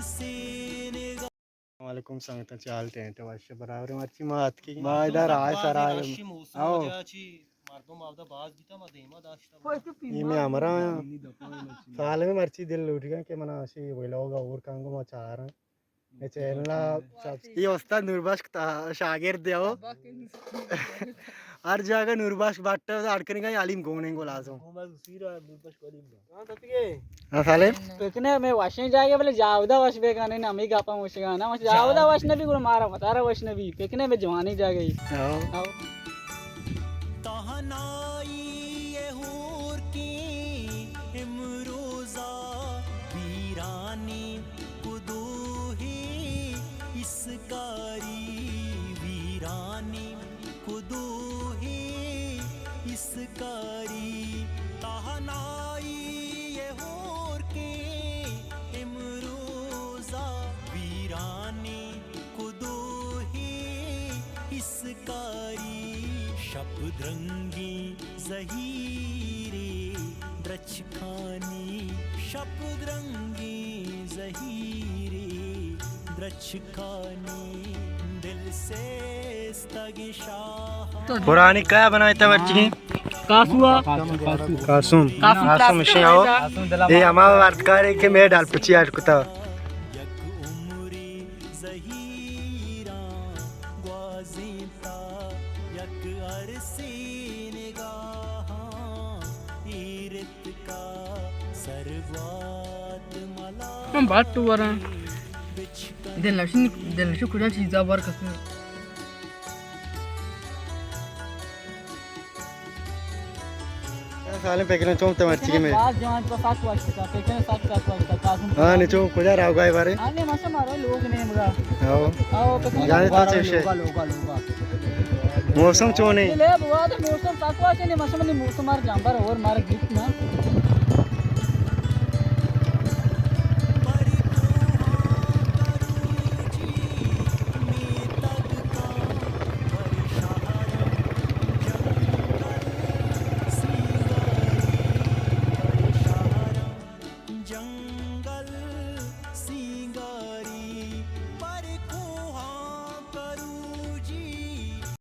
السلام علیکم سنگتاں، چے حال؟ ٹینٹ وش برابر؟ مرچی ما اتکی ما ادا راہ سرا۔ وشی موسم آؤ۔ وجہ چی مردم آودا باز بیتا، ما دیما داشتا۔ یہ میں ہمارا سالم مرچی دل لوٹ گیا کہ منا اسی ویلوگ اور کنگو ما چاراں۔ اے چینل ءَ سبس-، اے استاد نوربخش تا شاگرد ہے او۔ ہر جاگہ نوربخش بٹ اڑ کنگا، علیم گونیں گو لازم۔ ہاں سالم۔ پکنک میں وشیں جاگہ، بلے جاودا وش بے گانے، نہ ہمیں گپا وش گانا، وش جاودا وش نبی، گڑا مارا متارا وش نبی۔ پکنک میں جوانی جاگہ ہی۔ ہاں۔ ہاں۔ تہنائی ءِ ہورکیں امروزا، ویرانی کدوہی اسکاری، ویرانی کدوہی اسکاری۔ تہنائی ءِ ہورکیں امروزا، ویرانی کدوہی اسکاری۔ شپ درنگیں زہیرے درچکانی، شپ درنگیں زہیرے درچکانی، دل سیستگیں شاہ۔ پرانی کیا بنائے تا مرچی؟ کاسوا۔ قاسم۔ قاسم۔ قاسم شے ہو۔ اے ہما وردکارے کہ میں ڈال پچی اٹ کتا۔ یک عمری زہیراں گوازینتا، یک ارسی نگاہاں ایرتکا، سرگوات ملا۔ ہم بات تو وراں۔ دل نشین، دل نشین کجا چیزا بار کسے۔ سالم پکنک چون تے مرچی میں۔ باز جوان تو سات واشتا، پکنک سات سات واشتا، قاسم۔ ہاں، نی چون کجا راو گائے بارے؟ ہاں، نی ماشا مارو لوگ نے مگا۔ ہاں۔ آؤ، پکنک۔ جانے تو چیشے۔ لوگا، لوگا، لوگا۔ موسم چون ہے؟ لے بوا تو موسم سات واش نے، ماشا منی موسم مار جامبر اور مار گیت نا۔